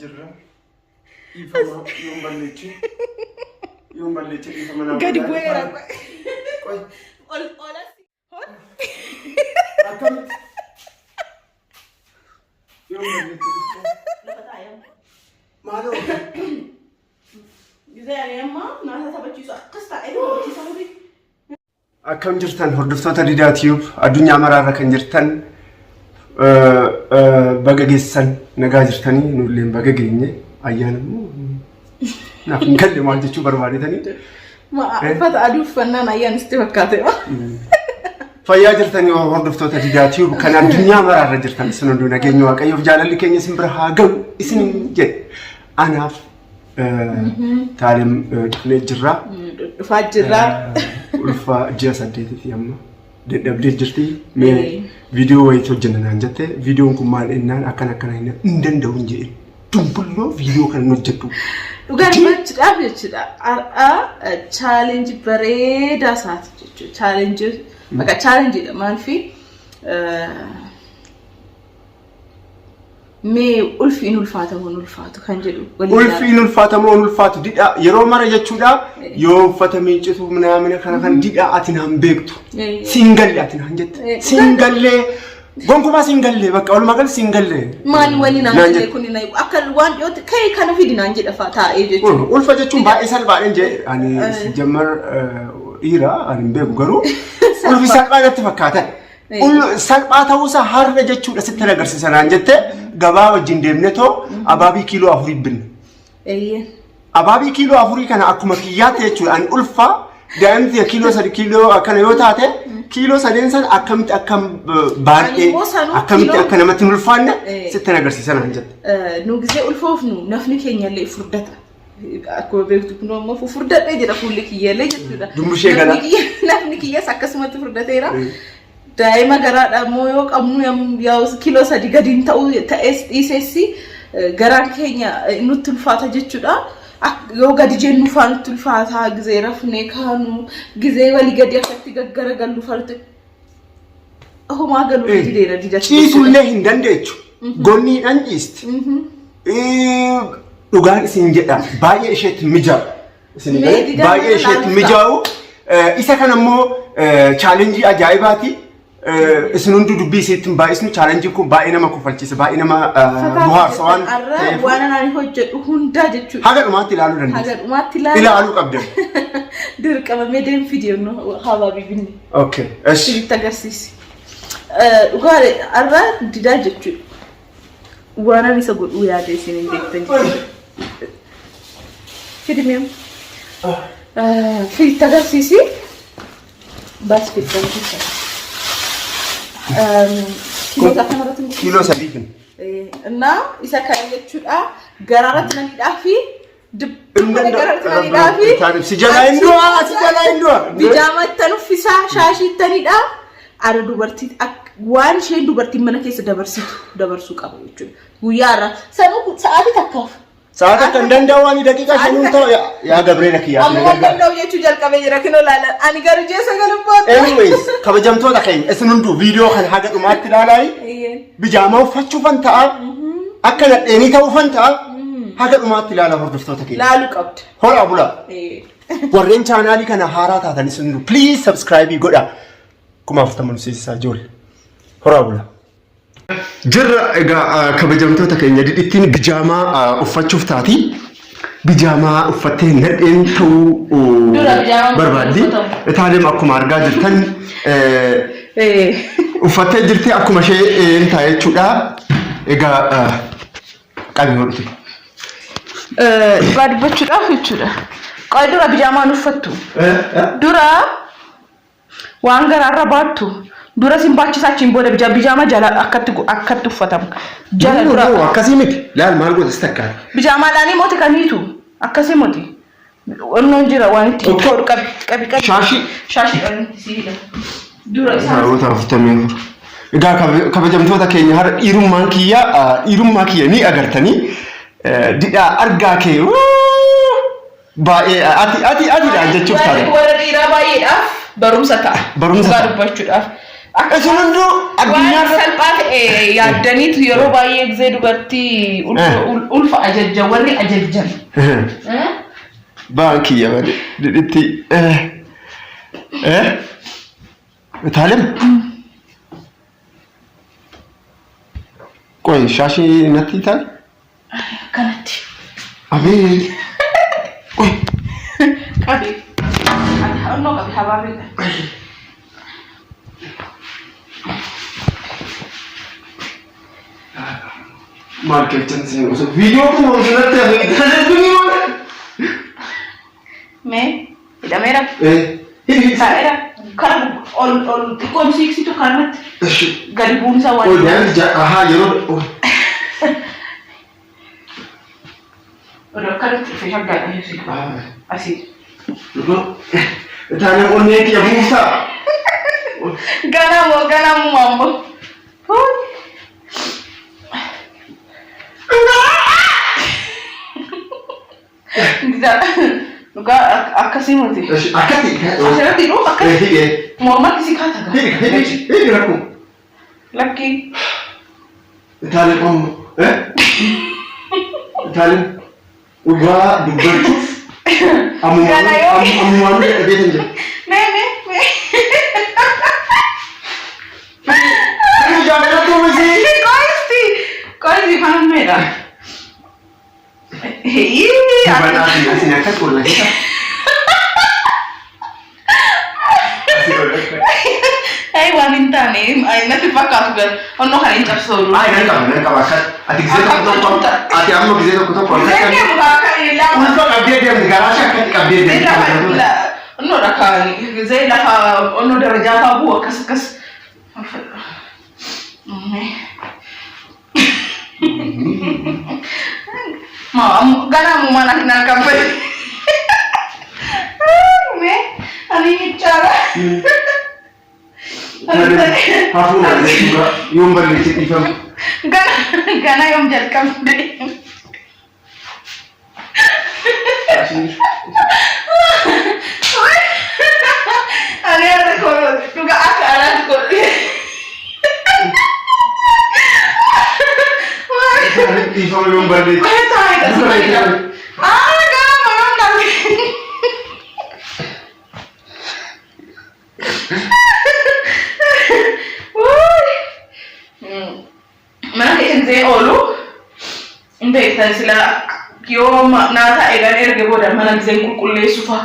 Jirra. Dhiifama yoon balleeche. Yoon balleeche dhiifama naa Gadi godhaa. bu'eera. Qoy. Ol olas. Akkamitti? Yoon balleeche dhiifama. Lafa taa'ee. Maaloo. Gizee ani amma naasa taphachiisu akkas taa'ee taphachiisa miti. Akkam jirtan hordoftoota Didaa Tube addunyaa maraarra kan jirtan baga geessan nagaa jirtanii nulleen baga geenye ayyaana immoo naaf hin galle maal jechuu barbaadetanii. Uffata adii uffannaan ayyaana sitti fakkaate. Fayyaa jirtanii hordoftoota Didaa Tube kan addunyaa maraarra jirtan isin hunduu nageenya Waaqayyoof jaalalli keenya isin bira haa ga'u isin jedhe anaaf Taalim dhufnee jirra. Dhufaa jirra. Ulfa ji'a saddeetiiti amma. Dadhabdee jirti. Mee viidiyoo wayiitu hojjenna naan jette. Viidiyoon kun maal ennaan akkana akkana hin danda'u hin jedhin. Dumbulloo viidiyoo kana hin hojjedhu. Dhugaa dubbachuudhaaf jechuudha. Har'a chaalenjii bareedaa isaati jechuudha. Chaalenjii bakka chaalenjiidha maaliif Mee ulfi in ulfaata moo hin ulfaatu kan jedhu waliin Ulfi ilaalla. in ulfaata moo hin ulfaatu didhaa yeroo mara jechuudha yoo uffata miiccitu minaamina kana kan didhaa ati naan beektu. Siin galle ati naan jette. Siin gallee gonkumaa siin galle bakka walumaa gala siin galle. Maali wani naan Naan jedhe jette. kun na akka waan dhiyootti ka'e kana fidi naan jedha fa'a taa'ee jechuudha. Ulfa jechuun baay'ee salphaadha jee ani jammar dhiira ani hin beeku garuu ulfi salphaa natti fakkaatan. Salphaa ta'uusaa har'a jechuudha sitti agarsiisa naan jette gabaa wajjin deemne too abaabii kiiloo afurii binne. Abaabii kiiloo afurii kana akkuma kiyyaatti jechuudha ani ulfa daa'imti kiiloo sadi kiiloo akkana yoo taate kiiloo sadeen sana akkamitti akkam baadhee akkamitti akka namatti hin ulfaanne sitti agarsiisa naan jette. Nu gisee ulfoofnu nafni keenyallee furdata. Akkuma beektu kun ammoo furdadhee jira fuulli kiyyallee jechuudha. Dumbushee gala. Nafni kiyyas akkasumatti furdateera. Daa'ima garaadha immoo yoo qabnu yaa'u kiiloo sadi gadi hin ta'u ta'es dhiises garaan keenya nutti ulfaata jechuudha. Yoo gadi jennu faa nutti ulfaata gizee rafnee kaanu gizee walii gadi akkatti gaggaragallu faa nutti homaa galuu dideera didatti. Ciisullee hin dandeechu. Gonniidhaan ciisti. Dhugaan isin jedha baay'ee isheetti mijaa'u. Isin Mee galee didaan baay'ee mana isheetti laaluuf mijaa'u. Isa kana immoo chaalenjii ajaa'ibaati. Isin hunduu dubbii isiitti hin baay'isnu chaalenjiin kun baay'ee nama kofalchiisa baay'ee nama bohaarsa waan Har'a ta'eef waan ani hojjedhu hundaa jechuudha. haga dhumaatti ilaaluu Haga dandeessa. dhumaatti ilaalu. Ilaaluu qabdan. Dirqama mee deem fidi habaabii binne. Okay. Eshi. Isinitti agarsiisi. Dhugaa har'a didaa jechuudha. Waan ani isa godhuu yaade isin hin beektan jechuudha. Fidi mee. Fiditti agarsiisi. Baas fiddan keessa. Kiiloo akkanarratti hin Kiiloo sadii fin. Innaa isa kana jechuudha. Garaarratti nan hidhaa fi Dibbuma garaarratti nan hidhaa fi. Si jalaa hin du'a, si jalaa hin du'a. Bijaama ittan uffisaa, shaashii ittan hidhaa. Ana dubartii waan isheen dubartiin mana keessa dabarsitu dabarsuu qaba jechuudha. Guyyaa irraa sanuu sa'aatii takkaaf. Sa'aa takka hin danda'u ani daqiiqaa shanuun ta'u yaa Gabreela kiyyaa. Amma waan danda'u jechuu jalqabee jira kinoo laala. Ani garuu ji'a sagal booda. Anyways, kabajamtoota keenya isin hunduu viidiyoo kana haga dhumaatti ilaalaa bijaamaa uffachuufan ta'a akka nadheenii ta'uufan ta'a haga dhumaatti ilaalaa hordoftoota keenya. Laaluu qabda. Horaa bulaa. Warreen chaanaalii kana haaraa taatan isin hunduu please subscribe godhaa. 40,000 nu seesisaa ijoollee. Horaa bulaa. Jirra egaa kabajamtoota keenya didhittiin bijaamaa uffachuuf taati. Bijaamaa uffattee nadheen ta'uu Dura bijaamaan barbaaddi. uffatamu. Itaalem akkuma argaa jirtan uffattee jirti akkuma ishee hin ta'a jechuudha. Egaa qabi hodhute. Dhugaa dubbachuudhaaf jechuudha. Qoy dura bijaamaan uffattu. Dura Waan garaarra baattu dura sin baachisa achiin booda bija bijaama jala akkatti akkatti uffatamu. Jala dura. No, akkasii miti. Laal maal goota si takkaate. Bijaamaadhaanii moti kan hiitu akkasii moti. Onnoon jira waan itti Okay. hodhu qabi qabi qabi. Shaashii. Shaashiidhaan itti si hidha. Dura isaan. Saroota 44. Egaa kabajamtoota keenya har'a dhiirummaan kiyya dhiirummaa kiyya ni agartanii didhaa argaa kee wuu! Baay'ee ati ati ati dha jechuuf Warri taate. warra dhiiraa baay'eedhaaf barumsa ta'a. Barumsa Dhugaa ta'a. dubbachuudhaaf. Isin hunduu addunyaa Waan salphaa ta'e yaaddaniitu yeroo baay'ee gisee dubartii ulfa ajajjan warri ajajjan. Baankii malee dhidhitti. Itaalem. Qoy shaashii natti taal. Akkanatti. Abee. Qoy. Qabi. Ati onnoo qabi habaabee. Maal keechan seen osoo viidiyoo kun osoo natti hafe itaalee maal. Mee hidhameera. Hidhi. Taa'eera. Kara ol ol xiqqoon siiksitu kanatti gadi bu'umsa waan. Qoy daa'imni ahaa yeroo. Odoo akkanatti dhufe shaggaadha si asii. Itaalee onnee kiyya buusaa. Ganaa moo ganaa moo ammoo. Dhugaa akkasii miti. Akkatti. Asirratti hidhuu akkatti. Hidhee. Mormatti si kaata gaa. Hidhi hidhi hidhi rakkoo. Lakkii. Itaalee qomo. Itaaleen dhugaa dubbachuuf Kana yoo- ammumaan dadhabee kan jiru. Mee mee mee. Inni jaallattuu miti. Qoisti. Qoisti fanammeedha. Hii. Bal'aa asin akkas olla keessa. Asii ol akka. Ay waan hin taane natti fakkaatu gar onnoo kan hin cabsooru. Ay nan qaba nan qaba akkas. Ati gisee tokko tokko ati amma gisee tokko tokko akkas Gisee deemu bakka lama. Ulfa qabdee deemti garaa ishee akkatti qabdee deemti. Lafa onnoo dhakaan gisee lafa onnoo darajaa fa'aa bu'u akkas akkas. Ma ganaa ammumaan ani naan qabbate. Mee ani michaara. Hafuura jechuudha yoon balleesse dhiifama. Gana gana yoom jalqabde. Ani har'a koo dhugaa akka alaatti koo. Dhiifama yoon balleesse. Ah, gana yoom darbe. Mana keessan ta'e oolu hin beektan sila yoo naa taa'e gan erge booda mana giseen qulqulleessu fa'a.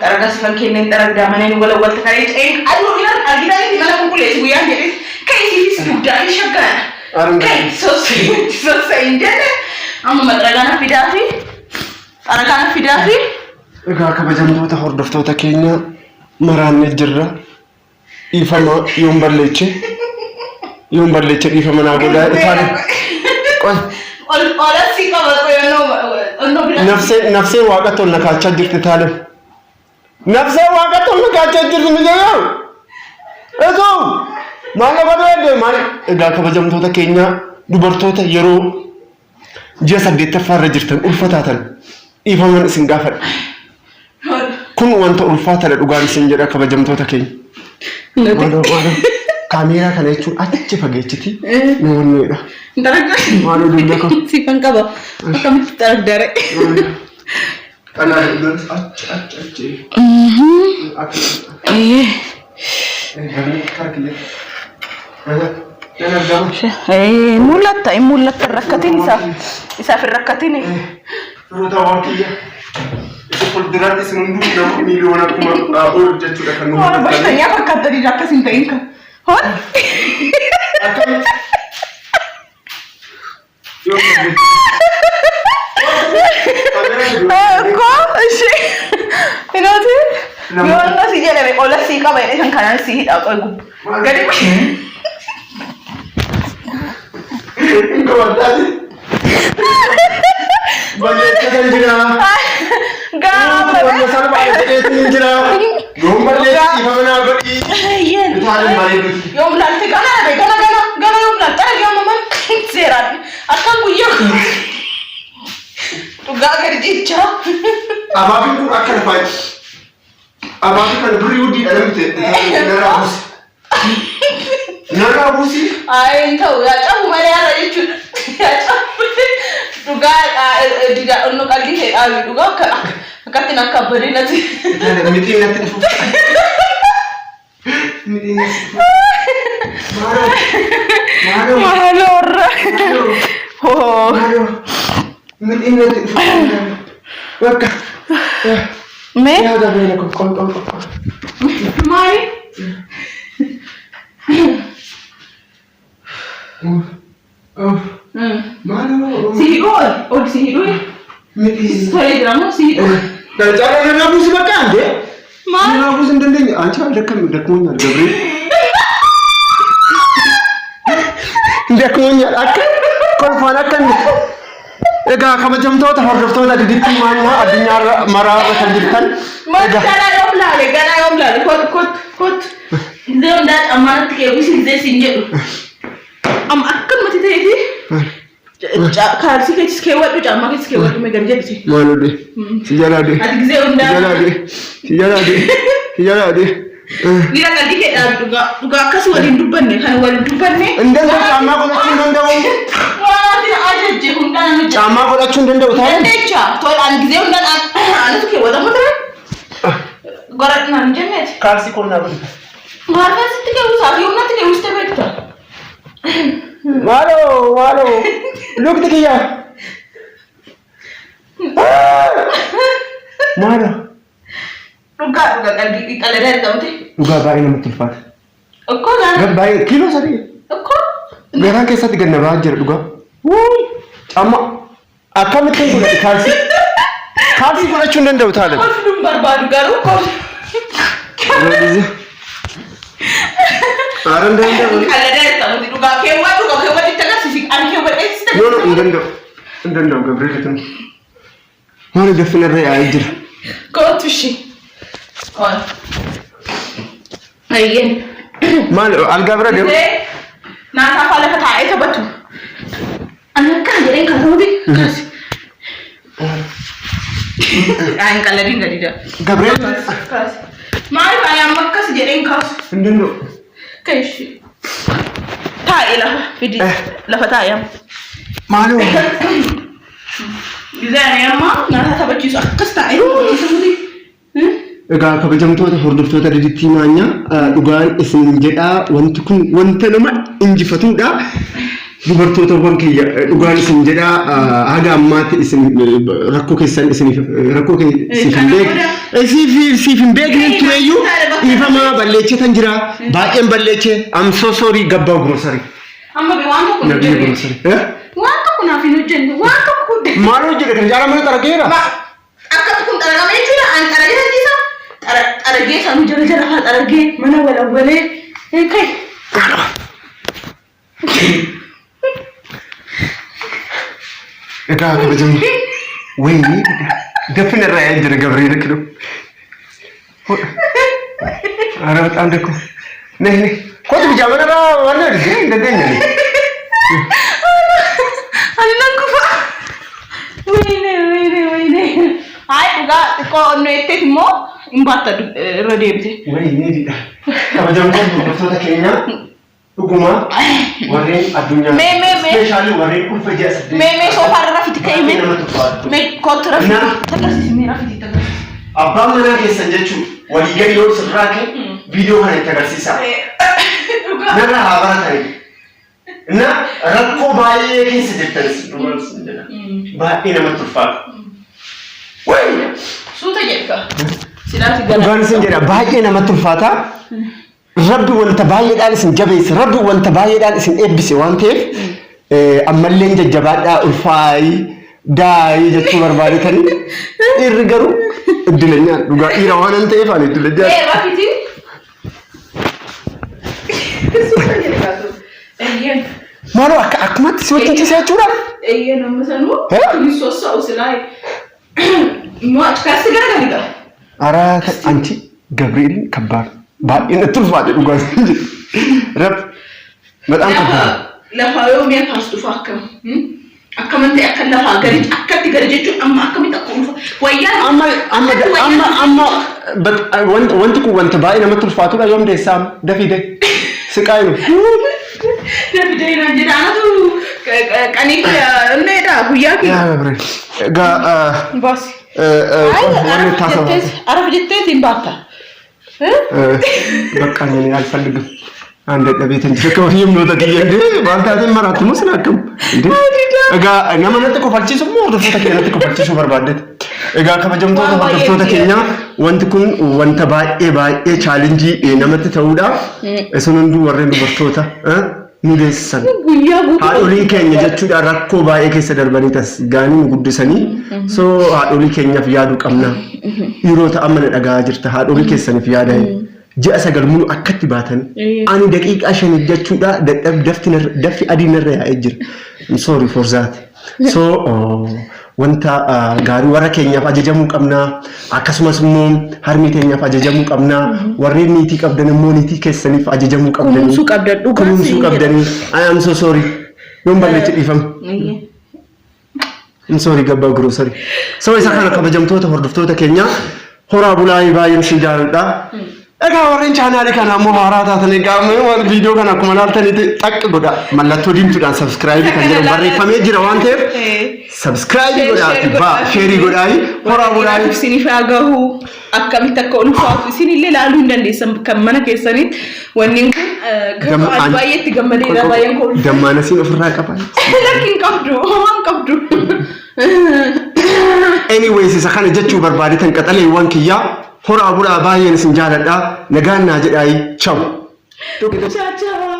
Xaragaa sifan kenneen xaragdaa maneen walawwalta karee ce'een aduu ilan argitanitti mana qulqulleessu guyyaan jedhes ka'isiifis guddaa fi shaggaadha. Ka'e sossayin jedhe amma maxaragaa na fidaa fi xaragaa na fidaa fi Egaa kabajamtoota hordoftoota keenya maraannee jirra. Dhiifama yoon balleeche yoon balleeche dhiifama naa godhaa itaan qoy ol olasii qaba qoyannoo onnoo bira. nafsee nafsee waaqatti ol na kaachaa jirti taalim. Nafsee waaqatti ol na kaachaa jirti mijaayoo. Esuu maal na godhuu eddee maal egaa kabajamtoota keenya dubartoota yeroo ji'a 8ffaa irra jirtan ulfa taatan dhiifaman isin gaafadha. Kun wanta ulfaataadha dhugaan isin jedha kabajamtoota keenya. Maaloo maaloo kaameeraa kana jechuun achi fageechiti namoonni Maaloo dugda koo. Siifan qaba. Akkamitti xaragdare? Kanaa achi achi achi. Akka kara kiyya. Nan argama. Mul'atta hin mul'atta hin rakkatin isaaf isaaf hin rakkatin. Firoota waan kiyya. Isa fuulduratti isin hunduu nama miiliyoona kuma ol jechuudha kan nu Waan hordoftanii. bashtanyaa fakkaattanii akkas hin ta'in kan. Hon? Akkamitti? Yoo Koo ishee hinooti yoo inni si jedhame ola sii qaba jedhee kan kanaan si hidha qoy gubbu. Gadi Hin qabattaati. Balleessa kan jira. Gaafa Wanta salphaa jedheetiin hin jira. Yoon balleessi dhiifama naa godhi. Itaaleen bareeduuti. Yoom laalte gana dhabe gana gana gana yoom laalte xara yoom amman seeraan akkan guyyaa dhugaa gadi jechaa. Abaabiin kun akka lafaa Abaabii kana birrii guddiidha namni ta'e. Narraa buusi. Narraa buusi. Ayi hin ta'u, yaa cabu malee har'a jechuudha. Yaa cabu dhugaa didaa onno qalbii ta'e dhaabi dhugaa akka akkatti akka abbadee natti. Mixiin natti dhufu. Mixiin natti dhufu. Maaloo. Maaloo. Maaloorra. Hoo. Maaloo. Mixiin natti dhufu. Bakka. Mee Yaa Gabriela ko qol qol qol. Maali? Maaloo. Si hidhuu ol ol si hidhuu Mixii. tolee jira moo si hidhuu? Caalaa narraa buusi bakka ande. Maal? Narraa buusi hin dandeenye. Anchi ደከም ደክሞኛል ገብርኤል ደክሞኛል akka kolfaan akka inni egaa kabajamtoota hordoftoota Didittii Maanyaa addunyaa maraarra kan jirtan Maal egaa ganaa yoom laale, ganaa yoom laale, kottu kottu kottu. Gizee hundaa ammaanatti keewwisi gizee siin jedhu. Amma akkanumatti ta'eeti kaalsii keessis keewwadhu, caammaa keessis keewwadhu, mee gadi jedhisi. Maaloo de si jalaa de Ati gizee si hundaa jalaa de si jalaa de si jalaa de Dhiira qalbii kee dhaabi, dhugaa dhugaa akkas waliin dubbanne kan waliin dubbanne. Hin danda'u, caammaa godhachuu hin danda'u. Waan ati ajajje hundaan nu jedhu. Caammaa godhachuu hin danda'u taa'e. Dandeecha tole, ani gizee hundaan anatu keewwatamu ture. Goradhu naan jenneeti. Kaalsii qonnaa godhi. Maal sitti keewwisaa fi humnatti keewwiste beekta. Maaloo maaloo lukti kiyya. Maaloo. Dhugaa dhugaa qalbii qaladaa jedhamte. Dhugaa baay'ee namatti ulfaata. Okkoo gaana. Baay'ee kiiloo 3. Okkoo. Garaan keessatti gad na ba'aa jira dhugaa. Caammaa akkamittiin godhate kaalsii? Kaalsii godhachuu hin danda'u taale. Kolfi barbaadu garuu kolfi. Aara hin danda'u. Qaladaa jedhamte dhugaa keewwadhu, dhugaa keewwadhu itti agarsiisi, ani keewwadhee sitti No, no, hin danda'u. Hin danda'u Gabriel tun. Maali gaffina irra yaa'ee jira. Kootu ishee. Ol. Ayyeen. Maali algaa bira deemu? Naataa faa lafa taa'ee taphatu. Ani akkana jedheen kaasuuti. Kaasi. Aan qaladiin gadi jira. Gabriel. Kaasi. Maaliif ani amma akkas jedheen kaasu? Hin danda'u. Ka'ishi. Taa'ee lafa fidi. Lafa taa'ee amma. Maaloo. Gizee ani amma naataa taphachiisu akkas taa'ee taphachiisu. Egaa kabajamtoota hordoftoota Didittii Maanyaa, dhugaan isin jedhaa, wanti kun wanta nama injifatudha. Dubartootawwan kiyya, dhugaan isin jedhaa, haga ammaatti isin rakkoo keessan isiniif rakkoo siif hin beekne siif hin beekne tureyyuu dhiifama, balleechetan jira, baay'een balleeche. I'm so sorry. Gabbaa grocery. Amma waan tokko hin Nabiyya hojjenne. grocery. Waan tokko naaf hin hojjenne. Waan tokko hojjenne. Maal hojjete kan jaalala mana xarageera? Akka kun xaragame jechuudha. An xaragee harkisa. Xaragee sanuu jala jala haa xaragee mana walawwalee. Kai. Egaa kabajamu. Wayii gaffina irraa yaa'ee jira Gabriel kilo. ኧረ በጣም ደኮ ነይ ነይ ኮት ብቻ በነራ ዋና ጊዜ እንደገኘ Ani nan kufa. Wayne wayne wayne. Hayi dhugaa xiqqoo onnoo jetteet immoo hin baatta irra deebite. Wayii didha. Kabajamtoota hordoftoota keenya, dhuguma warreen addunyaa Mee, mee, mee. Especially warreen ulfa ji'a 8 Mee mee soofaa irra rafiti ka'e mee. Namatti ulfaatu. Mee kootu rafiti. Na. Tagarsiisi, mee rafiti tagarsiisi. Abbaan manaa keessan jechuun walii gadi yoo sirraa ka'e viidiyoo kana itti agarsiisa. Dhugaa. Narraa haa baratanii. Na rakkoo baay'ee keessa jirtanis dhugaan isin jedha. Baay'ee namatti ulfaata. Wayii! Suuta jedhka. Silaati gala. Dhugaan isin jedha, baay'ee namatti ulfaata. Rabbi wanta baay'eedhaan isin jabeesse, Rabbi wanta baay'eedhaan isin eebbise waan ta'eef ammallee jajjabaadhaa, ulfaayii daayii jechuu barbaadetanii, dhiirri garuu iddilanyaan dhugaa dhiira waan hin ta'eef ani iddilanyaan. Ee rafiti. Suuta jedhka. Eeyyeen. Maaloo akka akkumatti si wajjin ciisee jechuudha? Eeyyeen, amma sanuu. Eh? Kunis sossa'u silaa. Moo kasi garagali gaa. ኧረ አንቺ ገብርኤልን ከባድ baay'ee natti ulfaate dhugaa isin jedhu. Rabbi በጣም ከባድ ነው። Lafa yoo mi'a kaas dhufa akkam? Akkaman ta'e akka lafaa gadi akkatti gadi jechuun amma akkamitti akka ulfa wayyaan Amma amma amma amma But wanti kun wanta baay'ee namatti ulfaatudha. Yoom deessaa? Dafii dee. Siqaayinu. Dafii naan jedha, anatu qanii inneedha guyyaa kee. Yaa Gabriel. Egaa Baasi. wanni taasifamu. Araf jetteetiin baatta. በቃ እኔ አልፈልግም። አንድ dadhabeetan jira kabajamtoota kiyya እንዴ maal taateen maraatti moo sin akkam እንዴ? Egaa nama natti kofalchiisu immoo hordoftoota keenya natti kofalchiisuu barbaaddeeti. Egaa kabajamtoota Waan baay'ee hordoftoota keenya, wanti kun wanta baay'ee baay'ee challenge namatti ta'uudha. Isin hunduu warreen dubartoota nu deessisan. Guyyaa guutuu. Haadholiin keenya jechuudha rakkoo baay'ee keessa darbanii tas gaanii nu guddisanii, so haadholii keenyaaf yaaduu qabna. Dhiirota amma na dhagahaa jirta, haadholii keessaniif yaadaa. Ji'a 9 mulu akkatti baatan ani daqiiqaa 5 jechuudha dadhab dafti daffi adii narra yaa'ee jira. I'm sorry for that. So wanta gaarii warra keenyaaf ajajamuu qabna. Akkasumas immoo harmii keenyaaf ajajamuu qabna. Warreen niitii qabdan immoo niitii keessaniif ajajamuu qabdanii. Kunuunsuu qabdan, dhugaa Kunuunsuu siin jedha. qabdanii. I am so sorry. Yoon balleechi dhiifama. I'm sorry, gabbaa grocery. So isa kana, kabajamtoota hordoftoota keenya, horaa bulaa, baay'een isin jaalladha. Egaa warreen chaanaalii kana ammoo haaraa taatan, egaa waan viidiyoo kana akkuma ilaaltanitti xaqqi godha, mallattoo diimtuudhaan subscribe kan jedhamu barreeffamee jira waan ta'eef subscribe godhaati baa share godhaayi, horaa bulaa. Isiniif haa gahu. Akkamitti akka ulfaatu isinillee ilaaluu hin dandeessan kan mana keessanitti. Wanni kun garuu ani baay'ee itti gammadeera, baay'een koo ulfaata. Dammaanasiin ofirraa qaba. Lakki, hin qabdu, homaa hin qabdu. Anyways, isa kana jechuu barbaadetan. Qaxaleewwan kiyyaa, horaa bulaa, baay'een isin jaaladha, nagaan naa jedhaayi, ciao. Ciao ciao.